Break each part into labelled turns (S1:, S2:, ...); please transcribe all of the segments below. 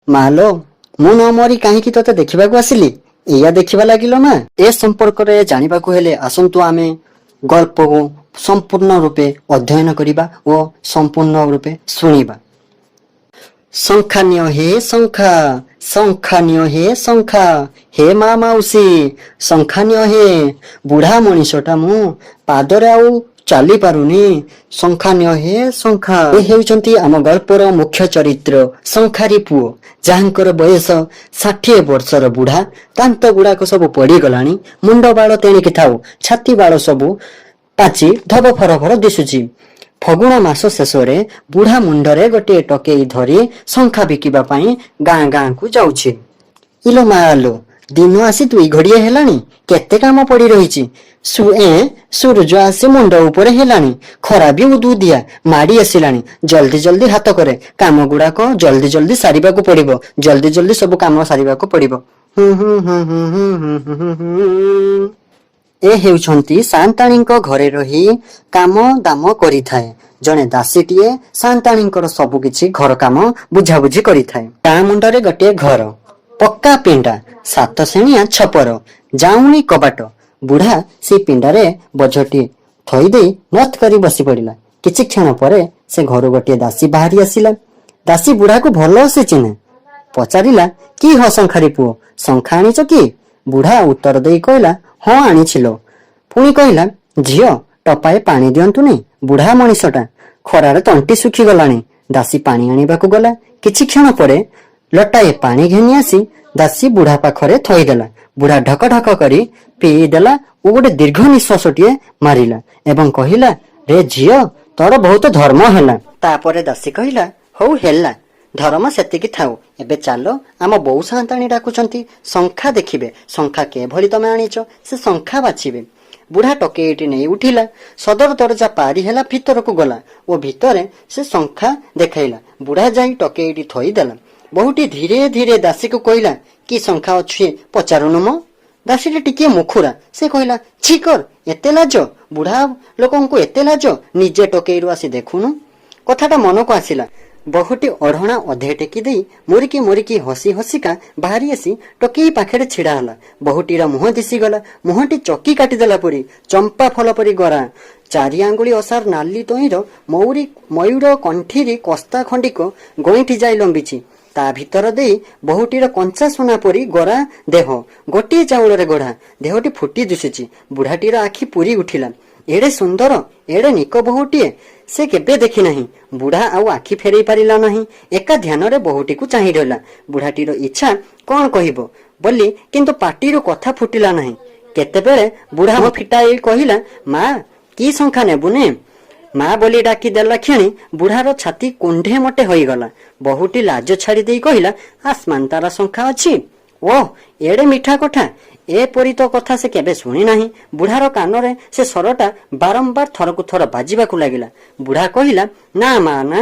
S1: ମାଲୋ, ମୁଁ ନ ମରି କାହିଁକି ତୋତେ ଦେଖିବାକୁ ଆସିଲି? ଏଇଆ ଦେଖିବା ଲାଗିଲ ମା? ଏ ସମ୍ପର୍କରେ ଜାଣିବାକୁ ହେଲେ ଆସନ୍ତୁ ଆମେ ଗଳ୍ପକୁ ସମ୍ପୂର୍ଣ୍ଣ ରୂପେ ଅଧ୍ୟୟନ କରିବା ଓ ସମ୍ପୂର୍ଣ୍ଣ ରୂପେ ଶୁଣିବା। ଶଙ୍ଖା ନିଅ ହେ ଶଙ୍ଖା, ଶଙ୍ଖା ନିଅ ହେ ଶଙ୍ଖା, ହେ ମା ମାଉସୀ, ଶଙ୍ଖା ନିଅ ହେ। ବୁଢା ମଣିଷଟା ମୁଁ, ପାଦରେ ଆଉ ଚାଲି ପାରୁନି, ଶଙ୍ଖା ନିଅ ହେ ଶଙ୍ଖା। ଏ ହେଉଛନ୍ତି ଆମ ଗଳ୍ପର ମୁଖ୍ୟ ଚରିତ୍ର ଶଙ୍ଖାରୀ ପୁଅ, ଯାହାଙ୍କର ବୟସ 60 ବର୍ଷର ବୁଢା। ଦାନ୍ତ ଗୁଡାକ ସବୁ ପଡିଗଲାଣି, ମୁଣ୍ଡ ବାଳ ତେଣିକି ଥାଉ, ଛାତି ବାଳ ସବୁ ପାଚି ଧବ ଫର ଫର ଦିଶୁଛି। ଫଗୁଣ ମାସ ଶେଷରେ ବୁଢା ମୁଣ୍ଡରେ ଗୋଟିଏ ଟକେଇ ଧରି ଶଙ୍ଖା ବିକିବା ପାଇଁ ଗାଁ ଗାଁକୁ ଯାଉଛି। ଇଲୋ ମାଲୋ, ଦିନ ଆସି ଦୁଇ ଘଡ଼ିଏ ହେଲାଣି, କେତେ କାମ ପଡି ରହିଛି। ସୂରୁଜ ଆସି ମୁଣ୍ଡ ଉପରେ ହେଲାଣି, ଖରା ବି ଉଦୁଉଦିଆ ମାଡି ଆସିଲାଣି। ଜଲ୍ଦି ଜଲ୍ଦି ହାତ କରେ, କାମ ଗୁଡାକ ଜଲ୍ଦି ଜଲ୍ଦି ସାରିବାକୁ ପଡିବ, ଜଲ୍ଦି ଜଲ୍ଦି ସବୁ କାମ ସାରିବାକୁ ପଡିବ। ହୁଁ ହୁଁ ହୁଁ ହୁଁ ହୁଁ ହୁଁ ହୁଁ ହୁଁ ହୁଁ। ଏ ହେଉଛନ୍ତି ସାନ୍ତାଣୀଙ୍କ ଘରେ ରହି କାମ ଦାମ କରିଥାଏ ଜଣେ ଦାସୀଟିଏ। ସାନ୍ତାଣୀଙ୍କର ସବୁ କିଛି ଘର କାମ ବୁଝାବୁଝି କରିଥାଏ। ଗାଁ ମୁଣ୍ଡରେ ଗୋଟିଏ ଘର, ପକ୍କା ପିଣ୍ଡା, ସାତ ଶେଣିଆ ଛପର, ଯାଉଣି କବାଟ। ବୁଢା ସେଇ ପିଣ୍ଡାରେ ବୋଝଟି ଥୋଇ ଦେଇ ନତ କରି ବସି ପଡିଲା। କିଛି କ୍ଷଣ ପରେ ସେ ଘରୁ ଗୋଟିଏ ଦାସୀ ବାହାରି ଆସିଲା। ଦାସୀ ବୁଢାକୁ ଭଲ ସେ ଚିହ୍ନେ। ପଚାରିଲା, "କି ହୋ ଶଙ୍ଖାରୀ ପୁଅ, ଶଙ୍ଖା ଆଣିଛ କି?" ବୁଢା ଉତ୍ତର ଦେଇ କହିଲା, "ହଁ, ଆଣିଛିଲୋ।" ପୁଣି କହିଲା, "ଝିଅ, ଟପାଏ ପାଣି ଦିଅନ୍ତୁନି, ବୁଢା ମଣିଷଟା, ଖରାରେ ତଣ୍ଟି ଶୁଖିଗଲାଣି।" ଦାସୀ ପାଣି ଆଣିବାକୁ ଗଲା। କିଛି କ୍ଷଣ ପରେ ଲଟାଏ ପାଣି ଘେନି ଆସି ଦାସୀ ବୁଢା ପାଖରେ ଥୋଇଦେଲା। ବୁଢା ଢକ ଢକ କରି ପିଇଦେଲା ଓ ଗୋଟେ ଦୀର୍ଘ ନିଶ୍ୱାସଟିଏ ମାରିଲା ଏବଂ କହିଲା, "ରେ ଝିଅ, ତୋର ବହୁତ ଧର୍ମ ହେଲା।" ତାପରେ ଦାସୀ କହିଲା, "ହଉ ହେଲା, ଧରମ ସେତିକି ଥାଉ, ଏବେ ଚାଲ, ଆମ ବୋଉ ସାନ୍ତାଣୀ ଡାକୁଛନ୍ତି, ଶଙ୍ଖା ଦେଖିବେ, ଶଙ୍ଖା କେଭଳି ତମେ ଆଣିଛ ସେ ଶଙ୍ଖା ବାଛିବେ।" ବୁଢା ଟକେଇଟି ନେଇ ଉଠିଲା। ସଦର ଦରଜା ପାରି ହେଲା, ଭିତରକୁ ଗଲା ଓ ଭିତରେ ସେ ଶଙ୍ଖା ଦେଖାଇଲା। ବୁଢା ଯାଇ ଟକେଇଟି ଥୋଇଦେଲା। ବୋହୂଟି ଧୀରେ ଧୀରେ ଦାସୀକୁ କହିଲା, "କି ଶଙ୍ଖା ଅଛି ପଚାରୁନୁ ମ?" ଦାସୀଟି ଟିକିଏ ମୁଖୁରା। ସେ କହିଲା, "ଛି କର, ଏତେ ଲାଜ! ବୁଢା ଲୋକଙ୍କୁ ଏତେ ଲାଜ! ନିଜେ ଟକେଇରୁ ଆସି ଦେଖୁନୁ।" କଥାଟା ମନକୁ ଆସିଲା। ବୋହୂଟି ଓଢ଼ଣା ଅଧେ ଟେକି ଦେଇ ମୁରିକି ମୁରିକି ହସି ହସିକା ବାହାରି ଆସି ଟକେଇ ପାଖରେ ଛିଡା ହେଲା। ବୋହୂଟିର ମୁହଁ ଦିଶିଗଲା। ମୁହଁଟି ଚକି କାଟିଦେଲା ପରି ଚମ୍ପା ଫଲ ପରି ଗୋରା। ଚାରି ଆଙ୍ଗୁଳି ଅସାର ନାଲି ତଇଁର ମଉରୀ ମୟୂର କଣ୍ଠିରେ କସ୍ତା ଖଣ୍ଡିକ ଗଇଁଠି ଯାଇ ଲମ୍ବିଛି। ତା ଭିତର ଦେଇ ବୋହୂଟିର କଞ୍ଚା ସୁନା ପରି ଗୋରା ଦେହ, ଗୋଟିଏ ଚାଉଳରେ ଗଢା ଦେହଟି ଫୁଟି ଦିଶୁଛି। ବୁଢାଟିର ଆଖି ପୁରି ଉଠିଲା। ଏଡ଼େ ସୁନ୍ଦର, ଏଡ଼େ ନିକ ବୋହୂଟିଏ ସେ କେବେ ଦେଖି ନାହିଁ। ବୁଢା ଆଉ ଆଖି ଫେରେଇ ପାରିଲା ନାହିଁ। ଏକା ଧ୍ୟାନରେ ବୋହୂଟିକୁ ଚାହିଁ ରହିଲା। ବୁଢାଟିର ଇଚ୍ଛା କଣ କହିବ ବୋଲି, କିନ୍ତୁ ପାଟିରୁ କଥା ଫୁଟିଲା ନାହିଁ। କେତେବେଳେ ବୁଢା ମୁହଁ ଫିଟାଇ କହିଲା, "ମା, କି ଶଙ୍ଖା ନେବୁନେ?" ମା ବୋଲି ଡାକି ଦେଲା କ୍ଷଣି ବୁଢାର ଛାତି କୁଣ୍ଢେ ମୋଟେ ହୋଇଗଲା। ବୋହୂଟି ଲାଜ ଛାଡ଼ି ଦେଇ କହିଲା, "ଆସମାନ ତାରା ଶଙ୍ଖା ଅଛି?" ଓଃ, ଏଡ଼େ ମିଠା କଥା! ଏପରି ତ କଥା ସେ କେବେ ଶୁଣି ନାହିଁ। ବୁଢାର କାନରେ ସେ ସ୍ୱରଟା ବାରମ୍ବାର ଥରକୁ ଥର ବାଜିବାକୁ ଲାଗିଲା। ବୁଢା କହିଲା, "ନା ମା ନା,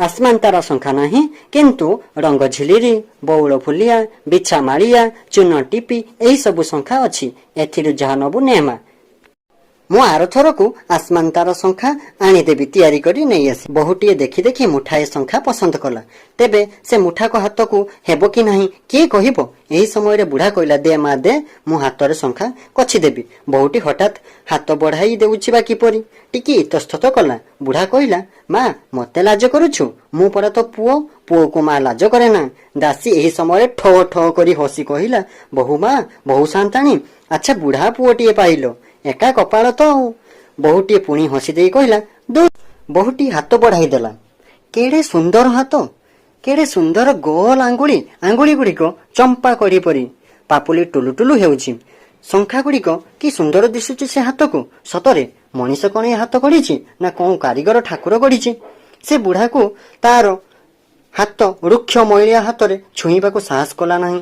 S1: ଆସମାନ ତାରା ଶଙ୍ଖା ନାହିଁ, କିନ୍ତୁ ରଙ୍ଗ ଝିଲିରି, ବଉଳ ଫୁଲିଆ, ବିଛା ମାଳିଆ, ଚୂନ ଟିପି ଏହି ସବୁ ଶଙ୍ଖା ଅଛି। ଏଥିରୁ ଯାହା ନବୁ ନେ ମା। ମୁଁ ଆରଥରକୁ ଆସମାନ ତାର ଶଙ୍ଖା ଆଣିଦେବି, ତିଆରି କରି ନେଇ ଆସି।" ବୋହୂଟିଏ ଦେଖି ଦେଖି ମୁଠାଏ ଶଙ୍ଖା ପସନ୍ଦ କଲା। ତେବେ ସେ ମୁଠାକ ହାତକୁ ହେବ କି ନାହିଁ କିଏ କହିବ? ଏହି ସମୟରେ ବୁଢା କହିଲା, "ଦେ ମା ଦେ, ମୁଁ ହାତରେ ଶଙ୍ଖା କଛି ଦେବି।" ବୋହୂଟି ହଠାତ୍ ହାତ ବଢାଇ ଦେଉଛି ବା କିପରି ଟିକିଏ ଇତସ୍ତତ କଲା। ବୁଢା କହିଲା, "ମା, ମତେ ଲାଜ କରୁଛୁ? ମୁଁ ପରା ତୋ ପୁଅ। ପୁଅକୁ ମା ଲାଜ କରେ ନା।" ଦାସୀ ଏହି ସମୟରେ ଠୋ ଠୋ କରି ହସି କହିଲା, "ବୋହୂ ମା, ବୋହୂ ସାନ୍ତାଣୀ, ଆଚ୍ଛା ବୁଢା ପୁଅଟିଏ ପାଇଲ, ଏକା କପାଳ ତ ଆଉ।" ବୋହୂଟିଏ ପୁଣି ହସି ଦେଇ କହିଲା, "ଦୁ।" ବୋହୂଟି ହାତ ବଢାଇ ଦେଲା। କେଡ଼େ ସୁନ୍ଦର ହାତ, କେଡ଼େ ସୁନ୍ଦର ଗୋଲ ଆଙ୍ଗୁଳି। ଆଙ୍ଗୁଳି ଗୁଡ଼ିକ ଚମ୍ପା କଢି ପରି, ପାପୁଲି ଟୁଲୁ ଟୁଲୁ ହେଉଛି। ଶଙ୍ଖା ଗୁଡ଼ିକ କି ସୁନ୍ଦର ଦିଶୁଛି ସେ ହାତକୁ। ସତରେ ମଣିଷ କଣ ଏ ହାତ ଗଢିଛି ନା କୋଉ କାରିଗର ଠାକୁର ଗଢିଛି? ସେ ବୁଢାକୁ ତାର ହାତ ରୁକ୍ଷ ମଇଳିଆ ହାତରେ ଛୁଇଁବାକୁ ସାହସ କଲା ନାହିଁ।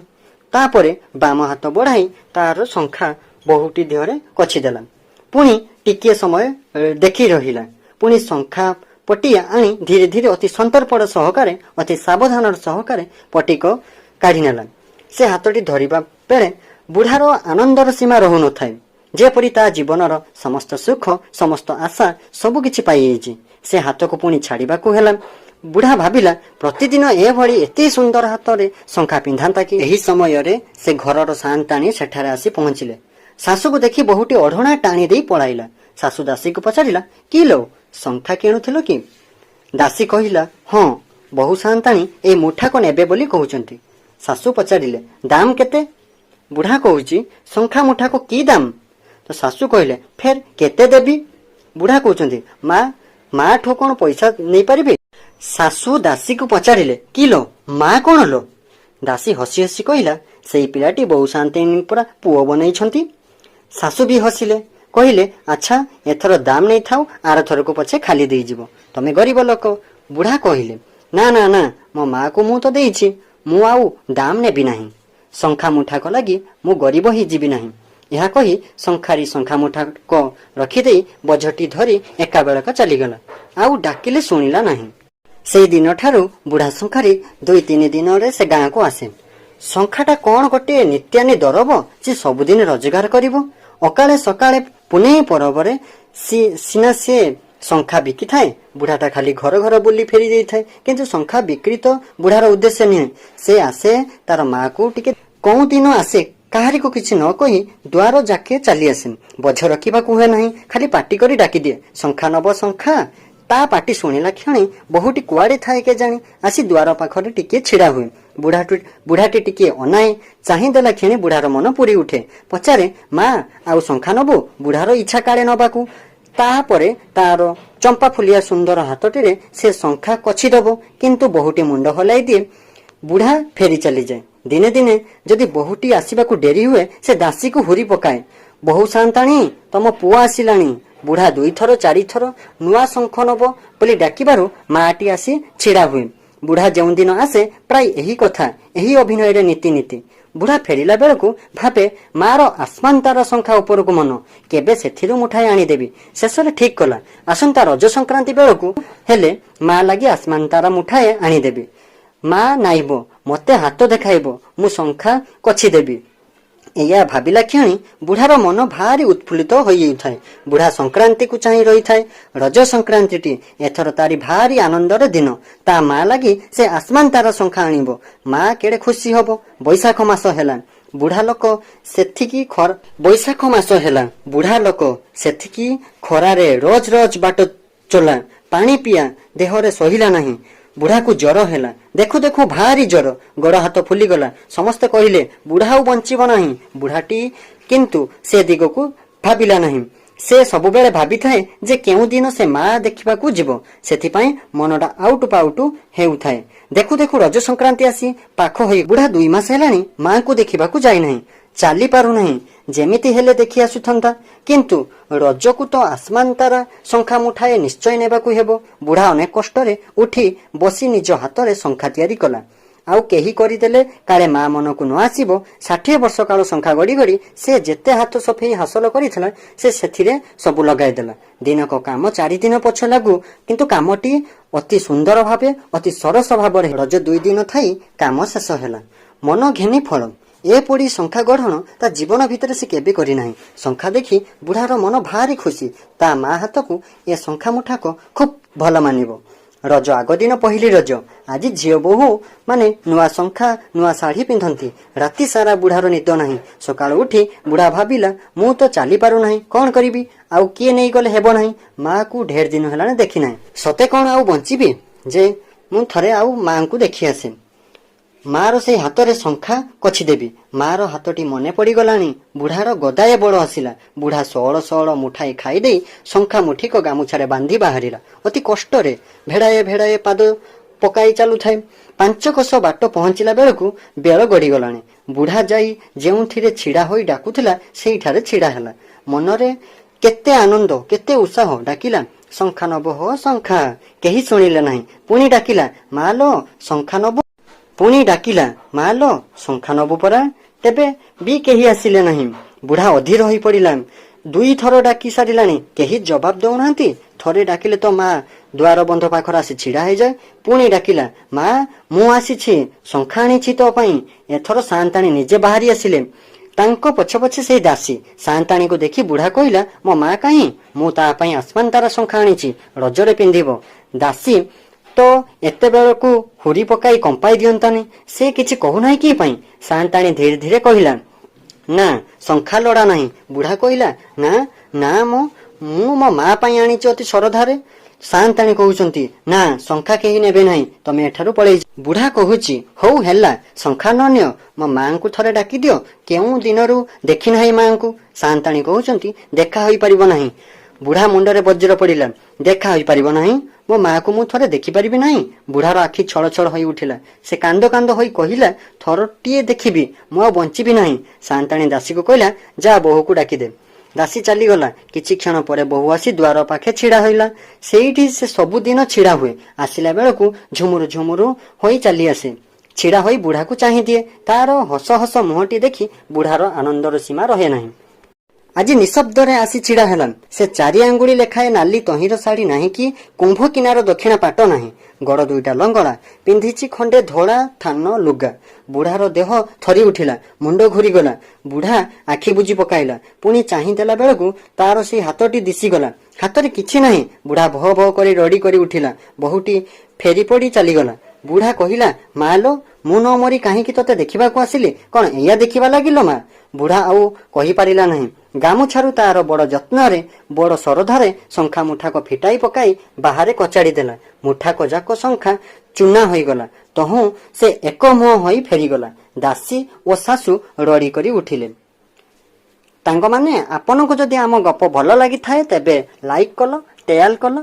S1: ତାପରେ ବାମ ହାତ ବଢାଇ ତାର ଶଙ୍ଖା ବୋହୂଟି ଦେହରେ କଛିଦେଲା। ପୁଣି ଟିକିଏ ସମୟ ଦେଖି ରହିଲା। ପୁଣି ଶଙ୍ଖା ପଟିଆ ଆଣି ଧୀରେ ଧୀରେ ଅତି ସନ୍ତର୍ପଣ ସହକାରେ, ଅତି ସାବଧାନର ସହକାରେ ପଟିକ କାଢିନେଲା। ସେ ହାତଟି ଧରିବା ବେଳେ ବୁଢାର ଆନନ୍ଦର ସୀମା ରହୁନଥାଏ। ଯେପରି ତା ଜୀବନର ସମସ୍ତ ସୁଖ, ସମସ୍ତ ଆଶା ସବୁ କିଛି ପାଇଯାଇଛି। ସେ ହାତକୁ ପୁଣି ଛାଡ଼ିବାକୁ ହେଲା। ବୁଢ଼ା ଭାବିଲା, ପ୍ରତିଦିନ ଏଭଳି ଏତେ ସୁନ୍ଦର ହାତରେ ଶଙ୍ଖା ପିନ୍ଧାନ୍ତା କି! ଏହି ସମୟରେ ସେ ଘରର ସାଆନ୍ତାଣୀ ସେଠାରେ ଆସି ପହଞ୍ଚିଲେ। ଶାଶୁକୁ ଦେଖି ବୋହୂଟି ଓଢ଼ଣା ଟାଣି ଦେଇ ପଳାଇଲା। ଶାଶୁ ଦାସୀକୁ ପଚାରିଲା, "କି ଲୋ, ଶଙ୍ଖା କିଣୁଥିଲ କି?" ଦାସୀ କହିଲା, "ହଁ, ବୋହୂ ସାଆନ୍ତାଣୀ ଏଇ ମୁଠାକ ନେବେ ବୋଲି କହୁଛନ୍ତି।" ଶାଶୁ ପଚାରିଲେ, "ଦାମ କେତେ?" ବୁଢ଼ା କହୁଛି, "ଶଙ୍ଖା ମୁଠାକ କି ଦାମ?" ତ ଶାଶୁ କହିଲେ, "ଫେର କେତେ ଦେବି?" ବୁଢ଼ା କହୁଛନ୍ତି, "ମା ମାଠୁ କଣ ପଇସା ନେଇପାରିବି?" ଶାଶୁ ଦାସୀକୁ ପଚାରିଲେ, "କି ଲୋ, ମା କଣ ଲୋ?" ଦାସୀ ହସି ହସି କହିଲା, "ସେଇ ପିଲାଟି ବୋହୂ ସାଆନ୍ତାଣୀ ପରା ପୁଅ ବନେଇଛନ୍ତି।" ଶାଶୁ ବି ହସିଲେ। କହିଲେ, "ଆଚ୍ଛା, ଏଥର ଦାମ ନେଇଥାଉ, ଆର ଥରକୁ ପଛେ ଖାଲି ଦେଇଯିବ। ତମେ ଗରିବ ଲୋକ।" ବୁଢ଼ା କହିଲେ, "ନା ନା ନା, ମୋ ମାକୁ ମୁଁ ତ ଦେଇଛି। ମୁଁ ଆଉ ଦାମ ନେବି ନାହିଁ। ଶଙ୍ଖା ମୁଠାକ ଲାଗି ମୁଁ ଗରିବ ହେଇଯିବି ନାହିଁ।" ଏହା କହି ଶଙ୍ଖାରି ଶଙ୍ଖା ମୁଠାକ ରଖିଦେଇ ବୋଝଟି ଧରି ଏକାବେଳକ ଚାଲିଗଲା। ଆଉ ଡାକିଲେ ଶୁଣିଲା ନାହିଁ। ସେଇ ଦିନଠାରୁ ବୁଢ଼ା ଶଙ୍ଖାରି 2-3 ଦିନରେ ସେ ଗାଁକୁ ଆସେ। ଶଙ୍ଖାଟା କଣ ଗୋଟିଏ ନିତ୍ୟାନି ଦରବ ଯେ ସବୁଦିନ ରୋଜଗାର କରିବ? ଅକାଳେ ସକାଳେ ପୁନେଇ ପରବରେ ସିନା ସିଏ ଶଙ୍ଖା ବିକିଥାଏ। ବୁଢ଼ାଟା ଖାଲି ଘର ଘର ବୁଲି ଫେରି ଯାଇଥାଏ। କିନ୍ତୁ ଶଙ୍ଖା ବିକ୍ରି ତ ବୁଢ଼ାର ଉଦ୍ଦେଶ୍ୟ ନୁହେଁ। ସେ ଆସେ ତାର ମାକୁ ଟିକେ। କୋଉ ଦିନ ଆସେ, କାହାରିକୁ କିଛି ନ କହି ଦ୍ୱାର ଯାକେ ଚାଲି ଆସେ। ବୋଝ ରଖିବାକୁ ହୁଏ ନାହିଁ। ଖାଲି ପାଟି କରି ଡାକିଦିଏ, "ଶଙ୍ଖା ନବ ଶଙ୍ଖା?" ତା ପାଟି ଶୁଣିଲା କ୍ଷଣି ବୋହୂଟି କୁଆଡ଼େ ଥାଏ କେଜାଣି, ଆସି ଦ୍ୱାର ପାଖରେ ଟିକିଏ ଛିଡ଼ା ହୁଏ। ବୁଢ଼ାଟି ଟିକିଏ ଅନାଏ। ଚାହିଁ ଦେଲା କ୍ଷଣି ବୁଢ଼ାର ମନ ପୁରି ଉଠେ। ପଚାରେ, "ମା, ଆଉ ଶଙ୍ଖା ନବୁ?" ବୁଢ଼ାର ଇଚ୍ଛା କାଳେ ନବାକୁ। ତାପରେ ତାର ଚମ୍ପା ଫୁଲିଆ ସୁନ୍ଦର ହାତଟିରେ ସେ ଶଙ୍ଖା କଛି ଦବ। କିନ୍ତୁ ବୋହୂଟି ମୁଣ୍ଡ ହଲାଇ ଦିଏ। ବୁଢ଼ା ଫେରି ଚାଲିଯାଏ। ଦିନେ ଦିନେ ଯଦି ବୋହୂଟି ଆସିବାକୁ ଡେରି ହୁଏ, ସେ ଦାସୀକୁ ହୁରି ପକାଏ, "ବୋହୂ ସାଆନ୍ତାଣୀ, ତମ ପୁଅ ଆସିଲାଣି।" ବୁଢ଼ା ଦୁଇଥର ଚାରିଥର ନୂଆ ଶଙ୍ଖ ନବ ବୋଲି ଡାକିବାରୁ ମାଟି ଆସି ଛିଡ଼ା ହୁଏ। ବୁଢ଼ା ଯେଉଁଦିନ ଆସେ, ପ୍ରାୟ ଏହି କଥା, ଏହି ଅଭିନୟରେ ନୀତି ନୀତି। ବୁଢ଼ା ଫେରିଲା ବେଳକୁ ଭାବେ, ମାର ଆସମାନ ତାରା ଶଙ୍ଖା ଉପରକୁ ମନ, କେବେ ସେଥିରୁ ମୁଠାଏ ଆଣିଦେବି। ଶେଷରେ ଠିକ କଲା, ଆସନ୍ତା ରଜ ସଂକ୍ରାନ୍ତି ବେଳକୁ ହେଲେ ମା ଲାଗି ଆସମାନ ତାରା ମୁଠାଏ ଆଣିଦେବି। ମା ନାଇବ, ମତେ ହାତ ଦେଖାଇବ, ମୁଁ ଶଙ୍ଖା କଛିଦେବି। ଏଇଆ ଭାବିଲା କ୍ଷଣି ବୁଢ଼ାର ମନ ଭାରି ଉତ୍ଫୁଲ୍ଲିତ ହୋଇଯାଇଥାଏ। ବୁଢ଼ା ସଂକ୍ରାନ୍ତିକୁ ଚାହିଁ ରହିଥାଏ। ରଜ ସଂକ୍ରାନ୍ତିଟି ଏଥର ତାରି ଭାରି ଆନନ୍ଦର ଦିନ। ତା ମା ଲାଗି ସେ ଆସମାନ ତାରା ଶଙ୍ଖା ଆଣିବ। ମା କେଡ଼େ ଖୁସି ହବ! ବୈଶାଖ ମାସ ହେଲା। ବୁଢ଼ା ଲୋକ ସେତିକି ଖର ବୈଶାଖ ମାସ ହେଲା। ବୁଢ଼ା ଲୋକ ସେତିକି ଖରାରେ ରୋଜ ରୋଜ ବାଟ ଚଲା, ପାଣି ପିଆ ଦେହରେ ସହିଲା ନାହିଁ। ବୁଢ଼ାକୁ ଜର ହେଲା। ଦେଖୁ ଦେଖୁ ଭାରି ଜର। ଗୋଡ଼ ହାତ ଫୁଲିଗଲା। ସମସ୍ତେ କହିଲେ, ବୁଢ଼ା ଆଉ ବଞ୍ଚିବ ନାହିଁ। ବୁଢ଼ାଟି କିନ୍ତୁ ସେ ଦିଗକୁ ଭାବିଲା ନାହିଁ। ସେ ସବୁବେଳେ ଭାବିଥାଏ ଯେ କେଉଁ ଦିନ ସେ ମା ଦେଖିବାକୁ ଯିବ। ସେଥିପାଇଁ ମନଟା ଆଉଟୁ ପାଉଟୁ ହେଉଥାଏ। ଦେଖୁ ଦେଖୁ ରଜ ସଂକ୍ରାନ୍ତି ଆସି ପାଖ ହୋଇ। ବୁଢ଼ା 2 ମାସ ହେଲାଣି ମାଙ୍କୁ ଦେଖିବାକୁ ଯାଇନାହିଁ। ଚାଲି ପାରୁନାହିଁ। ଯେମିତି ହେଲେ ଦେଖି ଆସୁଥାନ୍ତା। କିନ୍ତୁ ରଜକୁ ତ ଆସମାନ ତାରା ଶଙ୍ଖା ମୁଠାଏ ନିଶ୍ଚୟ ନେବାକୁ ହେବ। ବୁଢ଼ା ଅନେକ କଷ୍ଟରେ ଉଠି ବସି ନିଜ ହାତରେ ଶଙ୍ଖା ତିଆରି କଲା। ଆଉ କେହି କରିଦେଲେ କାଳେ ମା ମନକୁ ନ ଆସିବ। 60 ବର୍ଷ କାଳ ଶଙ୍ଖା ଗଢ଼ି ଗଢ଼ି ସେ ଯେତେ ହାତ ସଫେଇ ହାସଲ କରିଥିଲା, ସେ ସେଥିରେ ସବୁ ଲଗାଇଦେଲା। ଦିନକ କାମ 4 ଦିନ ପଛ ଲାଗୁ, କିନ୍ତୁ କାମଟି ଅତି ସୁନ୍ଦର ଭାବେ, ଅତି ସରସ ଭାବରେ। ରଜ 2 ଦିନ ଥାଇ କାମ ଶେଷ ହେଲା। ମନ ଘେନି ଫଳ। ଏପରି ଶଙ୍ଖା ଗଢ଼ଣ ତା ଜୀବନ ଭିତରେ ସେ କେବେ କରିନାହିଁ। ଶଙ୍ଖା ଦେଖି ବୁଢ଼ାର ମନ ଭାରି ଖୁସି। ତା ମା ହାତକୁ ଏ ଶଙ୍ଖା ମୁଠାକ ଖୁବ୍ ଭଲ ମାନିବ। ରଜ ଆଗ ଦିନ ପହିଲି ରଜ। ଆଜି ଝିଅ ବୋହୂ ମାନେ ନୂଆ ଶଙ୍ଖା, ନୂଆ ଶାଢ଼ୀ ପିନ୍ଧନ୍ତି। ରାତି ସାରା ବୁଢ଼ାର ନିଦ ନାହିଁ। ସକାଳୁ ଉଠି ବୁଢ଼ା ଭାବିଲା, ମୁଁ ତ ଚାଲି ପାରୁନାହିଁ, କଣ କରିବି? ଆଉ କିଏ ନେଇଗଲେ ହେବ ନାହିଁ। ମାକୁ ଢେର ଦିନ ହେଲାଣି ଦେଖିନାହିଁ। ସତେ କଣ ଆଉ ବଞ୍ଚିବି ଯେ ମୁଁ ଥରେ ଆଉ ମାଙ୍କୁ ଦେଖି ଆସେ। ମାର ସେଇ ହାତରେ ଶଙ୍ଖା କଛିଦେବି। ମାର ହାତଟି ମନେ ପଡ଼ିଗଲାଣି। ବୁଢ଼ାର ଗଦାଏ ବଳ ଆସିଲା। ବୁଢ଼ା ସଅଳ ସଅଳ ମୁଠାଏ ଖାଇଦେଇ ଶଙ୍ଖା ମୁଠିକ ଗାମୁଛାରେ ବାନ୍ଧି ବାହାରିଲା। ଅତି କଷ୍ଟରେ ଭେଡ଼ାଏ ଭେଡ଼ାଏ ପାଦ ପକାଇ ଚାଲୁଥାଏ। 5 କୋଶ ବାଟ ପହଞ୍ଚିଲା ବେଳକୁ ବେଳ ଗଡ଼ିଗଲାଣି। ବୁଢ଼ା ଯାଇ ଯେଉଁଥିରେ ଛିଡ଼ା ହୋଇ ଡାକୁଥିଲା, ସେଇଠାରେ ଛିଡ଼ା ହେଲା। ମନରେ କେତେ ଆନନ୍ଦ, କେତେ ଉତ୍ସାହ! ଡାକିଲା, "ଶଙ୍ଖା ନବ ହୋ ଶଙ୍ଖା?" କେହି ଶୁଣିଲେ ନାହିଁ। ପୁଣି ଡାକିଲା, "ମା ଲୋ, ଶଙ୍ଖା ନବ?" ପୁଣି ଡାକିଲା, "ମା ଲୋ, ଶଙ୍ଖା ନବୁ ପରା?" ତେବେ ବି କେହି ଆସିଲେ ନାହିଁ। ବୁଢ଼ା ଅଧୀର ହୋଇ ପଡ଼ିଲା। ଦୁଇଥର ଡାକି ସାରିଲାଣି, କେହି ଜବାବ ଦଉନାହାନ୍ତି। ଥରେ ଡାକିଲେ ତ ମା ଦ୍ୱାର ବନ୍ଧ ପାଖରେ ଆସି ଛିଡ଼ା ହେଇଯାଏ। ପୁଣି ଡାକିଲା, "ମା, ମୁଁ ଆସିଛି, ଶଙ୍ଖା ଆଣିଛି ତୋ ପାଇଁ।" ଏଥର ସାଆନ୍ତାଣୀ ନିଜେ ବାହାରି ଆସିଲେ। ତାଙ୍କ ପଛେ ପଛେ ସେଇ ଦାସୀ। ସାଆନ୍ତାଣୀକୁ ଦେଖି ବୁଢ଼ା କହିଲା, "ମୋ ମା କାହିଁ? ମୁଁ ତା ପାଇଁ ଆସମାନ ତାରା ଶଙ୍ଖା ଆଣିଛି, ରଜରେ ପିନ୍ଧିବ।" ଦାସୀ ତ ଏତେବେଳକୁ ହୁରି ପକାଇ କମ୍ପାଇ ଦିଅନ୍ତାନି। ସେ କିଛି କହୁନାହିଁ କି ପାଇଁ? ସାଆନ୍ତାଣୀ ଧୀରେ ଧୀରେ କହିଲା, ନା, ଶଙ୍ଖା ଲୋଡ଼ା ନାହିଁ। ବୁଢ଼ା କହିଲା, ନା ନା ମ, ମୁଁ ମୋ ମା ପାଇଁ ଆଣିଛି ଅତି ଶରଧାରେ। ସାଆନ୍ତାଣୀ କହୁଛନ୍ତି, ନା, ଶଙ୍ଖା କେହି ନେବେ ନାହିଁ, ତମେ ଏଠାରୁ ପଳେଇ। ବୁଢ଼ା କହୁଛି, ହଉ ହେଲା, ଶଙ୍ଖା ନ ନିଅ, ମୋ ମାଙ୍କୁ ଥରେ ଡାକିଦିଅ। କେଉଁ ଦିନରୁ ଦେଖି ନାହିଁ ମାଙ୍କୁ। ସାଆନ୍ତାଣୀ କହୁଛନ୍ତି, ଦେଖା ହୋଇପାରିବ ନାହିଁ। ବୁଢ଼ା ମୁଣ୍ଡରେ ବଜ୍ର ପଡ଼ିଲା। ଦେଖା ହୋଇପାରିବ ନାହିଁ? ମୋ ମାକୁ ମୁଁ ଥରେ ଦେଖିପାରିବି ନାହିଁ? ବୁଢ଼ାର ଆଖି ଛଳ ଛଳ ହୋଇ ଉଠିଲା। ସେ କାନ୍ଦ କାନ୍ଦ ହୋଇ କହିଲା, ଥରଟିଏ ଦେଖିବି, ମୁଁ ଆଉ ବଞ୍ଚିବି ନାହିଁ। ସାଆନ୍ତାଣୀ ଦାସୀକୁ କହିଲା, ଯା, ବୋହୂକୁ ଡାକିଦେ। ଦାସୀ ଚାଲିଗଲା। କିଛି କ୍ଷଣ ପରେ ବୋହୂ ଆସି ଦ୍ୱାର ପାଖେ ଛିଡ଼ା ହୋଇଲା। ସେଇଠି ସେ ସବୁଦିନ ଛିଡ଼ା ହୁଏ। ଆସିଲା ବେଳକୁ ଝୁମୁରୁ ଝୁମୁରୁ ହୋଇ ଚାଲି ଆସେ। ଛିଡ଼ା ହୋଇ ବୁଢ଼ାକୁ ଚାହିଁ ଦିଏ। ତାର ହସ ହସ ମୁହଁଟି ଦେଖି ବୁଢ଼ାର ଆନନ୍ଦର ସୀମା ରହେ ନାହିଁ। ଆଜି ନିଶବ୍ଦରେ ଆସି ଛିଡ଼ା ହେଲା। ସେ ଚାରି ଆଙ୍ଗୁଳି ଲେଖାଏ ନାଲି ତହିଁର ଶାଢ଼ୀ ନାହିଁ କି କୁମ୍ଭ କିନାର ଦକ୍ଷିଣା ପାଟ ନାହିଁ। ଗୋଡ଼ ଦୁଇଟା ଲଙ୍ଗଳା। ପିନ୍ଧିଛି ଖଣ୍ଡେ ଧଳା ଥାନ ଲୁଗା। ବୁଢ଼ାର ଦେହ ଥରି ଉଠିଲା, ମୁଣ୍ଡ ଘୂରିଗଲା। ବୁଢ଼ା ଆଖି ବୁଜି ପକାଇଲା। ପୁଣି ଚାହିଁ ଦେଲା ବେଳକୁ ତାର ସେଇ ହାତଟି ଦିଶିଗଲା। ହାତରେ କିଛି ନାହିଁ। ବୁଢ଼ା ଭୋ ଭୋ କରି ରଡ଼ି କରି ଉଠିଲା। ବୋହୂଟି ଫେରି ପଡ଼ି ଚାଲିଗଲା। ବୁଢ଼ା କହିଲା, ମା ଲୋ, ମୁଁ ନ ମରି କାହିଁକି ତତେ ଦେଖିବାକୁ ଆସିଲି? କଣ ଏଇଆ ଦେଖିବା ଲାଗିଲ ମା? ବୁଢ଼ା ଆଉ କହିପାରିଲା ନାହିଁ। ଗାମୁଛାରୁ ତାର ବଡ଼ ଯତ୍ନରେ, ବଡ଼ ଶରଧାରେ ଶଙ୍ଖା ମୁଠାକ ଫିଟାଇ ପକାଇ ବାହାରେ କଚାଡ଼ି ଦେଲା। ମୁଠାକ ଯାକ ଶଙ୍ଖା ଚୂନା ହୋଇଗଲା। ତହୁଁ ସେ ଏକ ମୁହଁ ହୋଇ ଫେରିଗଲା। ଦାସୀ ଓ ଶାଶୁ ରଡ଼ି କରି ଉଠିଲେ। ସାଙ୍ଗମାନେ, ଆପଣଙ୍କୁ ଯଦି ଆମ ଗପ ଭଲ ଲାଗିଥାଏ, ତେବେ ଲାଇକ୍ କଲ, ସେୟାର କଲ।